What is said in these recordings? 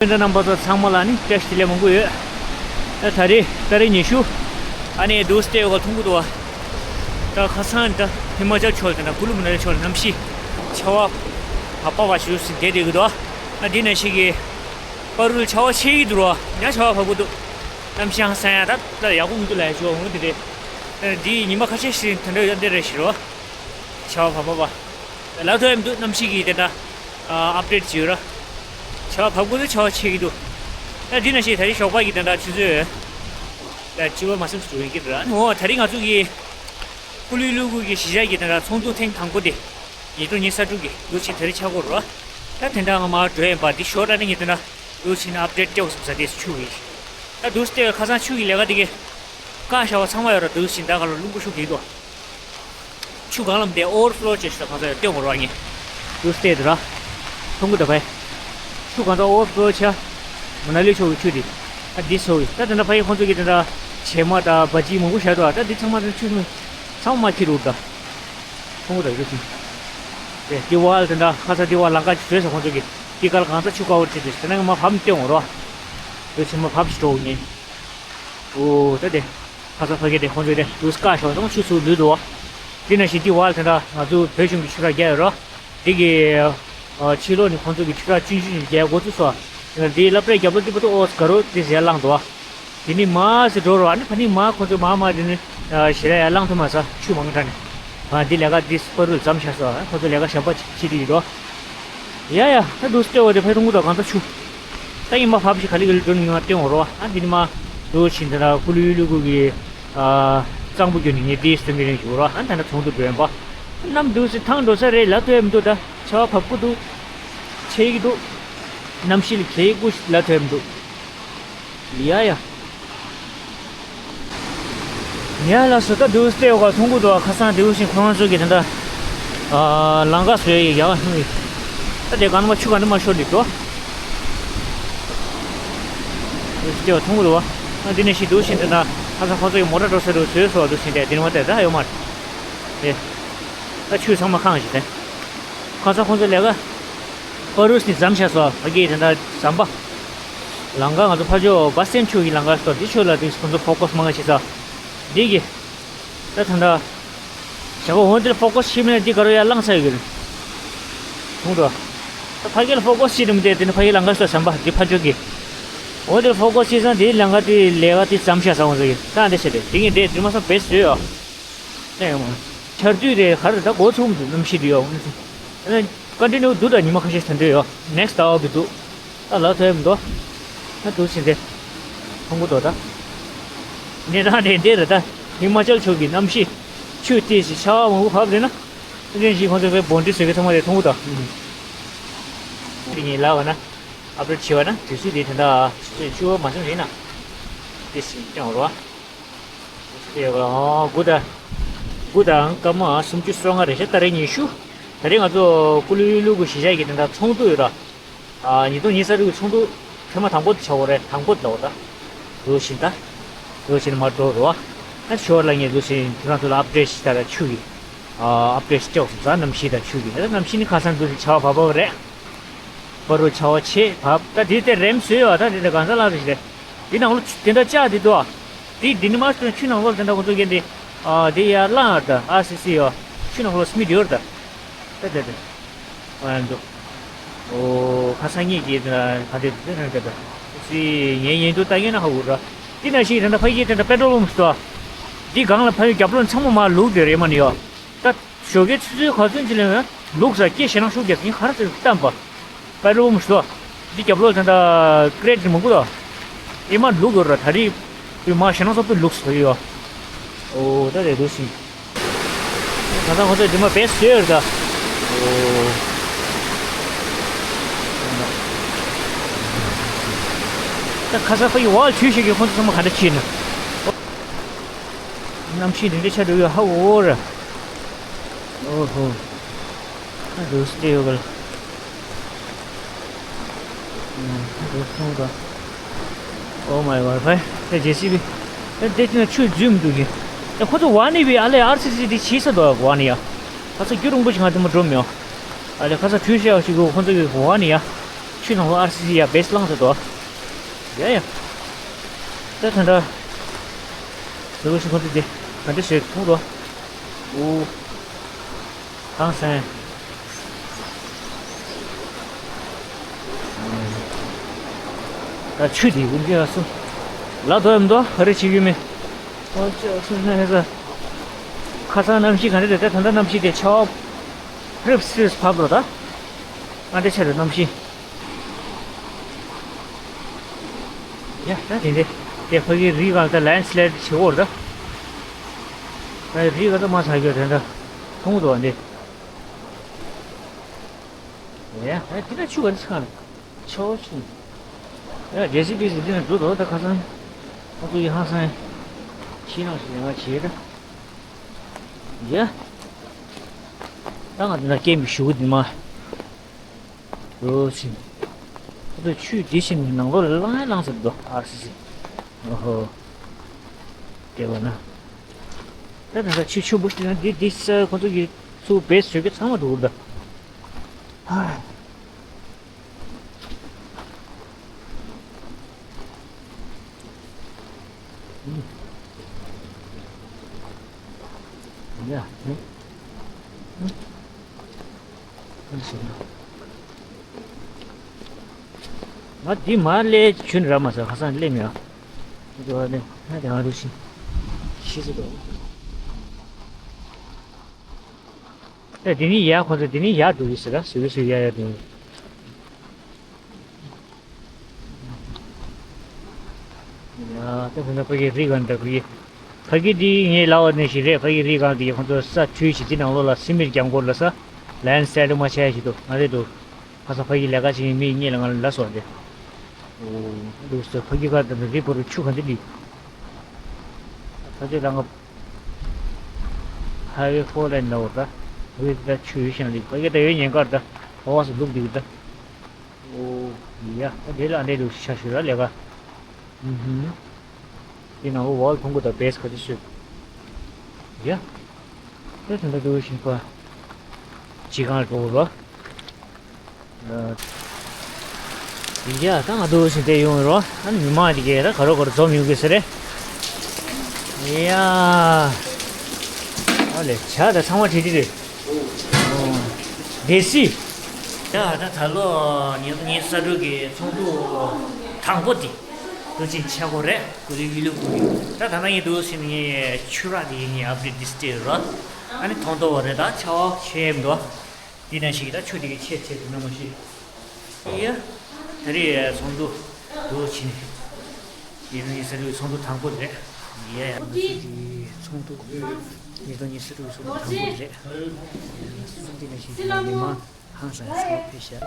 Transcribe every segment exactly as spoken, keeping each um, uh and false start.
སྤུན་ཟླ་རྣམ་པ་ཚོ་ཚང་མ་ལ་ནི་བཀྲ་ཤིས་བདེ་ལེགས་མང་པོ་ཡོད། ད་ད་རེས་ཏ་རིག་ཉི་ཤུ། ཨ་ནི་འདུག་སྟེ་ཡོད་ག་མཐོང་གི་འདུག་བ། ད་ཁ་སང་ད་ཧི་མ་ཅལ་ཕྱོགས་དེ་འདྲ་ཀུ་ལུ་མ་ན་ལི་ཕྱོགས་ལ་གནམ་གཤིས་ཆར་པ་བབས་པ་བ་ཞུ་སྲིད་བསྡད་བསྡད་ཀྱི་འདུག་ཨ་འདི་ནང་བཞིན་གྱི་པ་རུ་ཆར་པ་ཆད་ཀྱི་འདུག་ར། ཡང་ཆར་པ་བབས་ཀྱི་འདུག་གནམ་གཤིས་ཧང་སང་ཡ་ད་ད་ཡག་པོ་མི་འདུག་ལབ་ཡ་ཞུ་བ་འོང་དེ་རེད། འདི་ཉི་མ་ཁ་ཤས་ཤིག་དེ་འདྲ་ཡོད་དེ་རེད་ཞུ་རོགས། ཆར་པ་བབས་པ་བ། ལབ་ཐུབ་ཡ་མི་འདུག་གནམ་གཤིས་ཀྱི་དེ་འདྲ་ཨ་ཨབ་ཌེཊ་བྱས་ཡོད་ར། ཆར་པ་བབས་ཀྱི་འདུག་ཆར་པ་ཆད་ཀྱི་འདུག་ད་འདི་ནང་བཞིན་ད་རེས་ཞོགས་པ་གི་དེ་འདྲ་ཆུ་ཚོད་ད་བཅུ་པ་མ་ཟིན་ཙམ་ཡིན་གྱི་རེད། ཨ་ནི་འོ་ད་རེས་ང་ཚོ་གི་ཀུ་ལུ་ལུ་གུ་གི་གཞིས་ཆགས་ཀྱི་དེ་འདྲ་ཚོགས་འདུ་ཐེངས་དང་པོ་དེ་ཉིས་སྟོང་ཉི་ཤུ་རྩ་དྲུག་གི་འདུག་ཕྱིན་ད་རེས་ཆགས་ཀྱི་ཡོད་ར། ད་དེ་འདྲ་ང་མར་འགྲོ་ཡིན་པ་འདི་ཞོར་ལ་ནི་ངས་དེ་འདྲ་འདུག་ཕྱིན་ཨབ་ཌེཊ་སྤྲད་དགོས་བསམ་ས་དེ་ཆུ་གི་ད་འདུག་སྟེ་ཁ་སང་ཆུ་གི་ལས་ཀ་དེ་གི་བཀག་བཞག་པ་ཚང་མ་ཡོད་ར། འདུག་ཕྱིན་ད་ག་ལ་རླུང་བུ་ཤུགས་ཀྱིས་འདུག་ཆུ་གང་ལམ་དེ་ཨོ་ཝར་ཕ་ལོ་བྱས་ཤག་གང་ཚ་ཡོད་སྟོན་འོར་བ་ངས། དུ་སྟེ་དུ་ར། ཐུང་གུ་ད་བས། ཆུ་གང་ཚ་ཨོ་ཝར་ཕ་ལོ་བྱས། མ་ན་ལི་ཕྱོགས་ཀྱི་ཆུ་དེ། ད་འདི་ཚོ་གི་ད་དེ་འདྲ་ཕ་ཡི་ཁོང་ཚོ་གི་དེ་འདྲ་བྱེ་མ་དང་བ་ཅི་མང་པོ་བཞག་འདུག་ད་འདི་ཚང་མ་དེ་ཆུ་ཚང་མ་འཁྱེར་འདུག་ད། ཐུང་གུ་ད་ཡོད་ཅིང་། དེ་འདི་བ་དེ་འདྲ་ཁ་ཚ་འདི་བ་ལང་ཀ་ཅིག་བཟོས་ས་ཁོང་ཚོ་གི། འདི་གར་གང་ཚ་ཆུ་དཀར་བོ་བྱེད་དུས་དེ་ནང་མ་བབས་སྟོན་འོར་བ། དེ་བྱེ་མ་བབས་ཤི་འགྲོ་ངས། ཨོ་ད་དེ། ཁ་ཚ་ཕ་གི་དེ་ཁོང་ཚོས་དེ་དུས་བཀག་ཞོག་དང་ཆུ་ཚུར་ལུས་འདུག་དེ་ནང་བཞིན་དེ་བར་དེ་འདྲ་ང་ཚོ་བོད་གཞུང་གི་ཆུ་རགས་བརྒྱབ་ཡོད་རོ། དེ་གི་ཕྱི་ལོགས་ནས་ཁོང་ཚོ་གི་ཆུ་རགས་ཆུང་ཆུང་ཞིག་བརྒྱབ་འགོ་ཚུགས་སོ། དེ་ནས་དེ་སློབ་གྲྭའི་རྒྱབ་ལོགས་དེ་བར་དུ་ཨོ་དགའ་རོགས་དེ་ཟེར་བླངས་འདུག་དེ་ནས་མར་ཟེར་འགྲོ་རོགས་ཨ་ནི་ཕ་ནི་མར་ཁོང་ཚོ་མར་མར་དེ་ནས་ཞེ་ལ་ཡར་བླངས་ཐུབ་མ་ས་ཆུ་མང་དྲགས་ནས། ཨ་འདི་ལས་ཀ་འདི་སྤ་རུ་ལ་མཚམས་བཞག་སོ། ཁོང་ཚོ་ལས་ཀ་གཞན་པ་ཅིག་བྱེད་དུ་ཡིན་རོ། ཡ་ཡ། ད་འདུག་སེ་སྤྲད་པ་དེ་ཕ་རུང་གུ་དང་གང་ཚ་ཆུ། ད་ཡིན་མ་བབས་ཤིག་ག་ལེ་ག་ལེ་འགྲོ་ནི་ཡོང་བ་སྟོན་འོ་རོ། ཨ་འདི་ནི་མ་འདུག་ཕྱིན་དེ་ན་ཀུ་ལུ་ལུ་གུ་གི་ཨ་གཙང་པོ་རྒྱུ་ནི་ངས་དེའི་སྟོན་གི་རིང་ཞུ་རོ། ཨ་ད་ན་ཚོང་དུ་འགྲོ་ཡོང་པ། གནམ་འདུག་སེ་ཐང་འགྲོ་ས་རེད་ལ་ཐོས་མི་འདུག་ད་ཆར་པ་བབས་ཀུ་འདུག་ཆེ་གི་འདུག་གནམ་གཤིས་ལ་གལ་ཀུ་ལ་ཐོས་མི་འདུག་ཡ་ཡ། ཡ་ལགས་སོ། ད་འདུག་སེ་ཡོད་ག་མཐོང་གི་འདུག་ཁ་སང་འདུག་ཕྱིན་ཁོ་རང་ཚོ་གི་དེ་འདྲ་ཨ་ལང་ཀ་བཟོས་ཡི་ཡག་ཧུང་ཡི། ད་དེ་ག་ནི་མ་ཆུ་ག་ནི་མ་ཤོར་ལི་འགྲོ། འདུག་སེ་མཐོང་གི་འདུག་ཨ་འདི་ནས་ཤི་འདུག་ཕྱིན་དེ་འདྲ་ཁ་སང་ཁོ་ཚོ་གི་མོ་ཊ་འགྲོ་ས་རུ་བཟོས་སོ་འདུག་ཕྱིན་དེ་འདི་ནི་མ་དེ་ད་ཡོད་མ་རེད། ད་ཆུ་ཚང་མ་ཁང་ཞིག་དེ། ཁ་སང་ཁོ་ཚོ་ལས་ཀ་པ་རུ་སི་ནི་འཛམ་ཤ་སོ་ཕ་གི་དེ་འདྲ་འཛམ་པ། ལང་ཀ་ང་ཚོ་ཕ་ཇོ་བ་སེམ་ཆུ་གི་ལང་ཀ་སོ་འདི་ཆུ་ལ་དུས་ཁོང་ཚོ་ཕོ་ཀོ་སི་མང་ང་བྱེད་ས། འདི་གི། ད་ད་ད། ཞག་པོ་འོན་ཏེ་ཕོ་ཀོ་སི་ཤི་མིན་འདི་ག་རུ་ཡ་ལངས་ས་ཡོད་གི་རེད། ཐུང་རོ། ད་ཕ་གི་ལ་ཕོ་ཀོ་སི་ཤི་དུམ་དེ་དེ་ནི་ཕ་གི་ལང་ཀ་སོ་བསམ་པ་འདི་ཕ་ཇོ་གི། འོན་ཏེ་ཕོ་ཀོ་སི་ཤི་སང་འདི་ལང་ཀ་དེ་ལས་ཀ་དེ་འཛམ་ཤ་ས་འོང་ས་གི་ད་འདི་ཤ་རེད་དེ་གི་འདི་དུས་མ་སང་བེ་སི་ཡོད་ཡོད། ལས་ཡོང་མ། ཆར་དུས་རེད་ག་རེ་ད་འགོ་ཚུགས་མི་འདུག་གནམ་གཤིས་འདི་ཡོད། ཀོན་ཊི་ནིའུ་འདུག་ད་ཉི་མ་ཁ་ཤས་ཐོན་འདོད་ཡོད། ནེག་སི་ཊི་ཟླ་བ་གི་འདུག་ད་ལ་ཐོན་མི་འདུག་ད་འདུག་ཕྱིན་ཏེ། ཁོང་གུ་འདུག་ད། གནས་སྟངས་དེ་འདྲ་རེད་ད། ཧི་མ་ཅལ་ཕྱོགས་ཀྱི་གནམ་གཤིས། ཆུ་ཏི་ཞིག་ཆར་པ་མང་པོ་བབས་རེད་ན། ཨ་ཅན་ཞིག་ཁོང་ཚོ་པའི་བོན་ཏི་བཟོས་ཀྱི་ཚང་མ་དེ་མཐོང་གི་འདུག་དེ་ཉིད་ལབ་པ་ན། ཨབ་ཌེཊ་བྱས་པ་ན་དུས་ཚོད་དེ་དེ་འདྲ་ཆུ་ཚོད་བཅུ་པ་མ་ཟིན་རེད་ན། ཏི་ཞིག་སྐྱོང་རོགས། དེ་ཨོ་དགུ་དང་། དགུ་དང་སྐར་མ་སུམ་ཅུ་སོ་ལྔ་རེད་ཤག་ཏ་རིག་ཉི་ཤུ། ད་རེས་ང་ཚོ་ཀུ་ལུ་ལུ་གུ་གཞིས་ཆགས་ཀྱི་དེ་འདྲ་ཚོགས་འདུ་ཡོད་ར། ཨ་ཉིས་སྟོང་ཉི་ཤུ་རྩ་དྲུག་གི་ཚོགས་འདུ་ཐེངས་མ་དང་པོ་དེ་ཆགས་པ་རེད། དང་པོ་དེ་ལ་འོ་ད། འདུག་ཕྱིན་ད། འདུག་ཕྱིན་མར་འགྲོ་རོགས། ཨ་ཞོར་ལ་ངས་འདུག་ཕྱིན་ཁྱེད་རང་ཚོ་ལ་ཨབ་ཌེཊ་ཞིག་ད་ལ་ཆུ་གི། ཨ་ཨབ་ཌེཊ་ཞིག་སྤྲད་འོང་ཟེར་གནམ་གཤིས་དང་ཆུ་གི་ད་གནམ་གཤིས་ནི་ཁ་སང་འདུག་ཕྱིན་ཆར་པ་བབས་པ་རེད། པ་རུ་ཆར་པ་ཆེ་བབས་ད་དེ་ལྟར་རེམ་བཟོས་ཡོད་ད་དེ་ལྟར་གང་ཟག་ལ་རེ་ཞིག་རེད། དེ་ནང་ལོ་དེ་འདྲ་ལྕགས་དེ་འདུག་ཨ། དེ་དེ་ནི་མ་སྟོན་ཆུ་ནང་ལོགས་དེ་འདྲ་ཁོ་ཚོ་གན་དེ། ཨ་དེ་ཡར་བླངས་ཡོད་ད་ཨར་སི་སི་ཡོད། ཆུ་ནང་ལོགས་སྨིད་ཡོད་ད། ད་ད་ད། ཨ་འདུག་ཨོ་ཁ་སང་ཉིད་ཀྱི་ད་ག་དེ་དེ་ད་ད་ད། སི་ངའི་ཉིན་དུ་ལྟ་ངན་ན་ཧ་གོ་ར། དེ་ནང་བཞིན་ད་ལྟ་ཕ་གི་ད་ལྟ་པེ་ཊོལ་པམ་ཞིག་འདུག་ཨ། དེ་སྒང་ལ་ཕ་གི་རྒྱབ་ལོགས་ཚང་མ་མར་ལུག་དེ་རེད་མ་ནི་ཡོད། ད། ཞོགས་ཀའི་ཆུ་ཚོད་ག་ཚོད་ཅིག་ལ་ཡང་ལུག་ཟ་སྐད་ཞེད་སྣང་ཤུགས་རྒྱག་གིན་ག་རེ་ཟེར་བཏང་པ། པེ་ཊོལ་པམ་ཞིག་འདུག་འདི་རྒྱབ་ལོགས་ད་ལྟ་ཀི་རེ་ཊི་མང་པོ་འདུག་ཨེ་མ་ལུག་ཡོད་ར་ད་རེས། དུས་མ་ཞེད་སྣང་ཚ་པོའི་ལུག་ཟ་གི་ཡོད། ཨོ་ད་རེད་འདུག་ཟིན། ད་ལྟ་ཁོ་ཚོས་འདི་མ་བེད་ཟོས་ཡོད་རེད་ད། ཨོ། ད་ཁ་སང་ཕ་གི་འོག་ལ་ཆུ་ཞིག་གིས་ཁོ་ཚོ་ཚང་མ་ག་འདྲ་ཕྱིན་ན། གནམ་གཤིས་འདི་འདྲ་ཆགས་འགྲོ་ཡོད་ཧ་གོ་ར། ཨོ་ཧོ། ཨ་རུ་སྟེ་ཡོད་ག་ལ། ཨ་རུ་སྟོང་ག Oh my god ཕའི་ད་ཇེ་སི་བི། ད་དེ་ཅི་ན་ཆུ་འཛུལ་མི་འདུག་གི། ད་ཁོ་ཚོ་བ་ནི་བི་ཨ་ལེ་ཨར་སི་སི་དེ་ཕྱིས་ས་འདུག་བ་ནི་ཡ། ཁ་ས་རྒྱུ་རིང་པོ་ཞིག་ང་དེ་མ་འགྲོ་མི་ཡོང་། ཨ་ལེ་ཁ་ས་དུས་ཤ་ཡག་ཞིག་གོ་ཁོ་ཚོ་གི་བ་ནི་ཡ། ཁྱེད་རང་ལ་ཨར་སི་སི་ཡ་བེས་བླངས་ཟེར་དོ། ཡ་ཡ། ད་ད་ད། ཟེར་བ་ཞིག་ཁོ་ཚོ་དེ་ག་འདྲ་ཞིག་མཐོང་དོ། ཨོ། ཧང་སང་། ད་ཆུ་དེ་ཡིན་གྱི་ཨ་སུ། ལ་དོ་ཡམ་དོ་ཧ་རེ་བྱེད་ཀྱི་མེད། ཨོ་ཅི་ཨ་སུ་ན་ཧེ་ས། ཁ་སང་གནམ་གཤིས་ག་འདྲ་རེད། ད་ད་ལྟ་གནམ་གཤིས་དེ་ཆར་པ་ཧྲིབ་སིབ་བབས་འགྲོ་ད། ཨ་འདྲ་ཆ་རེད་གནམ་གཤིས། ཡ་ད་དེ་འདྲ་དེ་ཕ་གི་རི་སྒང་ད་ལེན་སི་ལེད་བྱེད་འོར་ད། ཨ་རི་སྒང་ད་མ་ཚ་རྒྱུ་དེ་འདྲ་མཐོང་འདུག་ཨ་འདི། ཡ་ཨ་དེ་ད་ཆུ་ག་རེ་ཚ་ནས་ཆོ་ཆུ། ཡ་ཇེ་སི་བི་སི་འདི་ནས་འགྲོ་འདུག་ད་ཁ་སང་ཁོ་ཚོ་ཡི་ཧང་སང་ཤི་ནང་ཞིག་ཡང་བྱེད་ད། ཡ་ད་ང་འདི་ན་སྐད་མི་ཞུ་གི་འདི་མ། འོ་ཤིང་། ཁོ་ཚོ་ཆུ་འདི་བཞིན་ནང་ལོགས་ལ་ལངས་ཡ་ལངས་ཟེར་འདུག་ཨར་སི་སི། ཨོ་ཧོ། དེ་བ་ན། ད་ད་ད་ཆུ་ཆུ་འབུ་ཞིག་ན་འདི་འདི་ས་ཁོ་ཚོ་གི་ཚུར་བེས་བཟོས་གི་ཚང་མ་འགྲོ་གི་འདུག་ཧ། ཡ། ང་འདི་མ་སླེབས་ཆུན་ར་མ་ཟ་ཁ་སང་སླེབས་མེད་ཨ། འདི་བ་ནི་ང་དེ་ང་རུ་ཤི། ཤི་སི་དོ། ཨེ་འདི་ནི་ཡ་ཁོ་ཚོ་འདི་ནི་ཡ་འགྲོ་གི་ཟེར་ར་ཟེར་གི་ཟེར་ཡ་ཡ་འདི་ནི། ཡ་ད་ཁོ་ན་ཕ་གི་རི་སྒང་འདྲ་གི། ཕ་གི་འདི་ངའི་ལབ་པ་ནང་བཞིན་རེད། ཕ་གི་རི་སྒང་འདི་ཁོ་ཚོ་ས་འཐུས་བྱེད་ཀྱི་ནང་ལོགས་ལ་སི་མིར་རྒྱང་སྐོར་ལ་ས་ལན་སི་ལའེ་ཌི་མ་བྱས་ཞིག་འདུག་ང་རེད་འདུག་ཁ་སང་ཕ་གི་ལས་ཀ་བྱེད་མཁན་མི་གཉིས་ལ་ང་ལ་ལབ་སོང་སྟེ། ཨོ། འདུག་སེ་ཕ་གི་ཁ་དང་རི་བོ་རུ་ཆུ་ག་འདི་འདི། ད་ཆ་ལ་ང་ཧའི་ཝེ་ཧྥོར་ལེན་ལ་འོ་ད། འོ་ད་ཆུ་ཡོད་ཤང་ལི་ཕ་གི་ད་ཡོད་ཉེན་ཁར་ད་ཧ་བ་སུ་ལུག་འདི་གི་ད། ཨོ། ཡ་ད་དེ་ལ་འདྲེ་འདུག་ཤ་ཤུ་ར་ལས་ཀ། ཨུ་ཧུམ། དེ་ནང་ལོགས་ཝོལ་ཕུང་པོ་དང་བེས་ག་ཚོད་ཤོད། ཡ། དེ་དེ་འདྲ་འདུག་ཤིང་པ། ཅི་གང་འགྲོ་བ། ཡ་ད་ང་འདུག་ཤིང་དེ་ཡོང་རོ། ཨ་ནི་མི་མང་དེ་གས་ར་ག་རོ་ག་རོ་འཛོམས་ཡོང་གི་ཟེར་རེད། ཡ། ཨ་ལེ་ཇ་ད་ཚང་མ་བྲིས་བྲིས་རེད། ཨོ། སྡེ་སྲིད། ཡ་ད་ད་ལོ་ཉིས་སྟོང་ཉི་ཤུ་རྩ་དྲུག་གི་ཚོགས་འདུ་དང་པོ་དེ་འདུག་ཅིང་ཆག་སྒོ་རེད། ཀུ་རི་ཡུལ་ལུ་ཀུ་རི་ད་ད་ན་ཡིན་འདུག་ཟིན་ངས་ཆུ་རག་དེ་ཡིན་ངས་ཨབ་རི་ཏིས་ཏེ་ར། ཨ་ནི་ཐོང་ཏོ་བ་རེད། ད་ཆ་བ་ཆེ་མདོ་དེ་ན་ཞིག་ད་ཆུ་དེ་གི་ཆེ་ཆེ་དེ་ན་མ་ཤི། ཡ། ད་རེས་ཚོགས་འདུ་འདུག་ཕྱིན། ཡིན་ནི་ས་རུའི་ཚོགས་འདུ་དང་པོ་རེད། ཡ་ཡ། ཚོགས་འདུ་ཉིས་སྟོང་ཉི་ཤུ་རྩ་དྲུག་ཚོགས་འདུ་དང་པོ་རེད། སུམ་ཏི་ན་ཞིག་མི་མང་ཧང་སང་ཚོགས་ཕེབས་ཤག་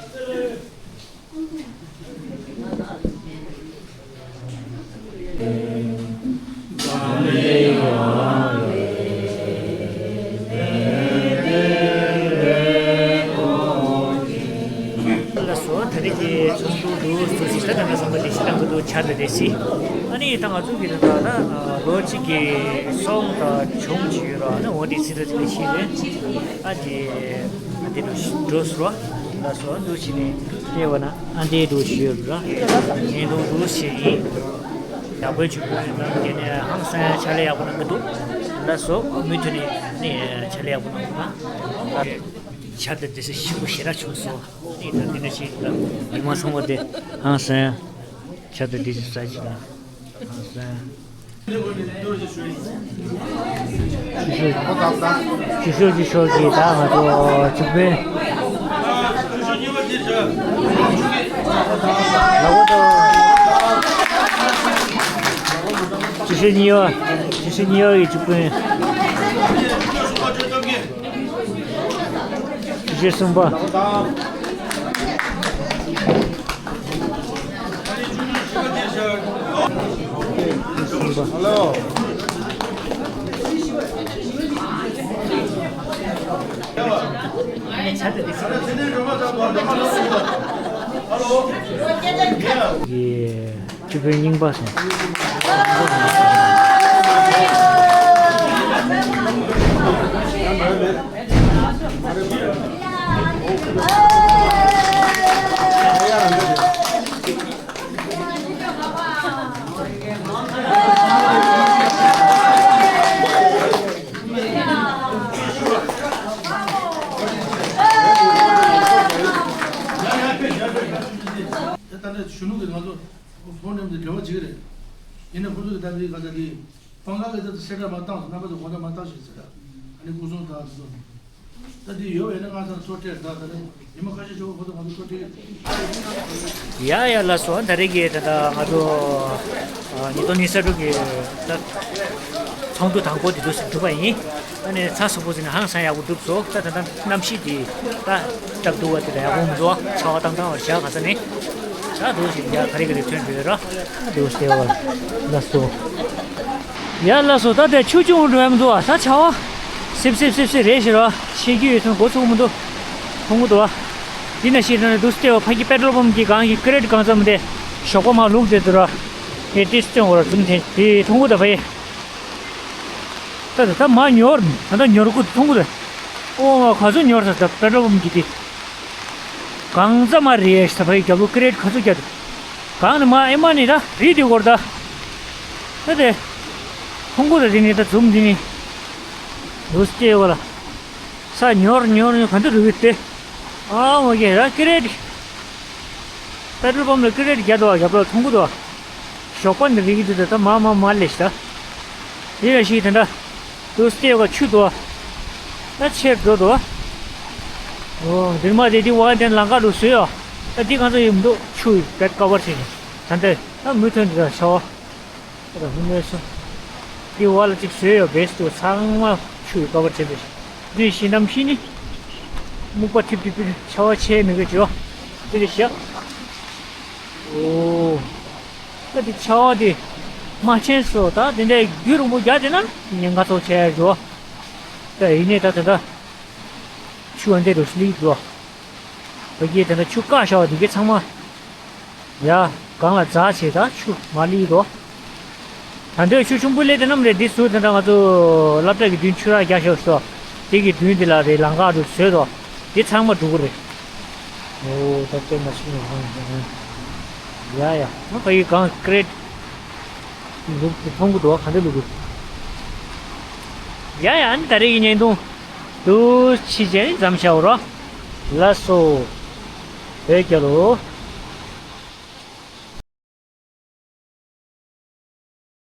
ལགས་སོ། ད་རེས་ཀྱི་ཚོགས་འདུ་འདུག་ཚོགས་ཞིག་ས་དང་ན་བསམ་པ་དེ་ཞིག་དང་ག་དུ་ཆར་དང་དེ་སྲིད། ཨ་ནི་ད་ང་ཚོ་གི་ད་ལྟ་ན་ལོ་གཅིག་གི་སོང་དང་བྱུང་བྱས་ཡོད་ར། ཨ་ནི་འོ་དེ་སྲིད་ད་དེ་ལ་ཤེས་རེད། ཨ་དེ་ཨ་དེ་འགྲོ་འགྲོ་སོང་ར། ལགས་སོ། འདུག་བྱས་ནས་ལྟས་པ་ན་ཨ་འདྲའི་འགྲོ་ཞུས་ཡོད་ར། ངས་འདུག་འདུག་བྱས་ཡིན། ཡག་པོའི་ཆུ་བོ་ཡིན་ན་དེ་ནས་ཧང་སང་ཕྱག་ལས་ཡག་པོ་གནང་གི་འདུག་ལགས་སོ། མུ་མཐུད་ནས་ནས་ཕྱག་ལས་ཡག་པོ་གནང་གི་འདུག་ཆར་དང་དེ་ཚོ་ཞེ་པོ་ཞེ་དྲག་བྱུང་སོང་། ནས་ད་འདི་འདྲ་ཞིག་ལ་མི་མང་ཚང་མ་དེ་ཧང་སང་ཆར་དང་དེ་ཚོ་ཟ་ཅིག་དང་ཧང་སང་། ཞུ་ཞུ་ཞུ་ཞུ་ཞུ་ཞུ་གི་ད་ང་ཚོ་ཆུ་དཔོན། ལ་འོ་ད། ཆུ་ཤུར་གཉིས་པ། ཆུ་ཤུར་གཉིས་པ་ཡི་ཆུ་དཔོན། ཆུ་ཤུར་གསུམ་པ། ཆུ་ཤུར་གསུམ་པ། ཡེ། སྤྱི་པའི་རྙིང་པ་སོང་། གཞོན་ནུ་གི་ང་ཚོ་ཕོ་ནེམ་དེ་འབྲེལ་བ་བྱེད་ཀྱི་རེད། ཡིན་ན་ཁོ་ཚོ་གི་ད་དེ་ག་ད་དེ་པང་ཁ་གི་ད་སེ་ད་མ་བཏང་སོང་། རྣམ་པ་ཚོ་དགོང་དག་མ་བཏང་ཞིག་ཟེར་ད། ཨ་ནི་སྐུ་སྲུང་དང་དེ་ཚོ། ད་དེ་ཡོད་པས་ན་ང་ཚོ་ཚོ་སྤྲད་ད་ད་ནི་ཉི་མ་ཁ་ཤས་ཆོག་ཁོ་ཚོ་ང་ཚོ་ཚོ་སྤྲད། ཡ་ཡ་ལགས་སོ། ད་རེས་ཀྱི་ད་ད་ང་ཚོ་ཨ་ཉིས་སྟོང་ཉི་ཤུ་རྩ་དྲུག་གི་ད་ཚོགས་འདུ་དང་པོ་དེ་འདུག་སེ་གྲུབ་པ་ཡིན། ཨ་ནི་ཚ་སོ་པོ་ཟིན་ཧང་སང་ཡག་པོ་གྲུབ་སོང་། ད་ད་ད་གནམ་གཤིས་དེ་ད་སྟབས་བདེ་བ་དེ་ད་ཡག་པོ་མི་འདུག་ཆར་པ་བཏང་བཏང་བར་བཞག་ག་ས་ནི། ད་འདུག་སེ་ཡ་ག་རེ་ག་རེ་ཐོན་འདུག་ར། འདུག་སེ་བ་ལ་སོ། ཡ་ལགས་སོ། ད་དེ་ཆུ་ཆུང་འགྲོ་ཡ་མི་འདུག་ཨ། ད་ཆར་པ་སིབ་སིབ་སིབ་སིབ་རེད་ཤི་ར། ཆེ་རྒྱུ་ཡོད་ཚོད་མགོ་ཚུགས་མི་འདུག་མཐོང་གི་འདུག་ཨ། འདི་ན་ཤི་ད་ནི་འདུག་སེ་བ་ཕ་གི་པེ་ཊོལ་པམ་གི་སྒང་གི་ཀི་རེ་ཊི་གང་ཙམ་དེ་ཞོགས་པ་མ་བླུགས་བསྡད་འདུག་ར། ཨེ་ཏིས་སྟོན་གོ་ར་ཙུམ་ཐེན་དེ་མཐོང་གི་འདུག་ཕ་གི། ད་ད་ད་མ་ཉོར་ད་ད་ཉོར་གུ་མཐོང་གི་འདུག་ཨོ་མ་ག་ཚོད་ཉོར་ས་ད་པེ་ཊོལ་པམ་གི་དེ། གང་ཙམ་མ་རེད་ས་ཕ་གི་རྒྱབ་ལོ་ཀི་རེ་ཊི་ག་ཚོད་རྒྱག་འདུག་གང་ནི་མ་ཨེ་མ་ནི་ད་རིལ་དེ་གོར་ད། ད་དེ། ཕུང་གུ་ད་དེ་ནི་ད་ཛུམ་དེ་ནི། འདུག་སེ་བ་ལ། ས་ཉོར་ཉོར་ཉོར་ག་འདི་རུ་བི་ཏེ། ཨ་འོ་ཀེ་ད་ཀི་རེ་ཊི། པེ་ཊོལ་པམ་ལ་ཀི་རེ་ཊི་རྒྱག་འདུག་བ། རྒྱབ་ལོ་ཕུང་གུ་འདུག་བ། ཞོགས་པ་འདི་རིལ་གི་འདུག་ད་ད་མ་མ་མ་ལས་ཤི་ད། དེ་ཡ་ཤི་དེ་འདྲ། འདུག་སེ་བ་ཆུ་འདུག་བ། ད་ཆེར་འགྲོ་འདུག་བ། འོ་འདིར་མ་དེ་དེ་བ་དེ་ལང་ཀ་རུ་བཟོས་ཡོད། ད་འདི་གང་ཚོ་ཡིན་འདུག་ཆུ་ཡི་བེད་ཀ་བར་བྱས་ནས་ད་འདི་ད་མུ་མཐུད་འདི་ད་ཆར་པ། ད་ཧུ་མེ་སོ། འདི་བ་ལ་ཅིག་བཟོས་ཡོད། བེས་འདུག་ཚང་མ་ཆུ་ཡི་ཀ་བར་བྱས་འདུག་འདི་ཤི་ནམ་ཤི་ནི། སྨུག་པ་ཐིབ་ཐིབ་ཐིབ་ཆར་པ་ཆེ་མི་དགོས་བྱོས། འདི་རེད་ཤག་འོ། ད་འདི་ཆར་པ་འདི་མ་ཆེན་སོ། ད་འདི་འདྲའི་རྒྱུན་རིང་པོ་རྒྱག་བྱས་ན་ཉེན་ཁ་ཚོགས་ཆེ་བྱོས། ད་ཡིན་ནའི་ད་ད་ད་ཆུ་འདི་རུ་སླེབས་འདུག་བོད་ཀྱི་ད་ད་ཆུ་བཀག་བཞག་པ་འདི་གའི་ཚང་མ། ཡ། གང་ལ་འཛག་བྱས་ད་ཆུ་མ་ལི་དོ། ད་འདོད་ཆུ་ཆུང་པོ་ལས་དེ་རྣམས་རེད། འདི་ཟུར་དེ་འདྲ་ང་ཚོ་སློབ་གྲྭ་གི་མདུན་ཆུ་རགས་རྒྱག་ཤོག་སོ། དེ་གི་མདུན་དེ་ལ་རེད་ལང་ཀ་རུ་བཟོས་དོ། འདི་ཚང་མ་འགྲོ་གི་རེད། ཨོ་ད་ལྟོས་མ་ཤི་ནས་ཧང་ཧང་། ཡ་ཡ། ང་ཕ་ཡི་གང་ཀི་རེ་ཊི་ལུག་དེ་མཐོང་གི་འདུག་ག་འདྲ་ལུག་གི། ཡ་ཡ། ཨ་ནི་ད་རེས་ཀྱི་བརྙན་ཐུང་འདུག་ཕྱི་རྗེས་ནི་མཚམས་བཞག་རོགས། ལགས་སོ། བོད་རྒྱལ་ལོ།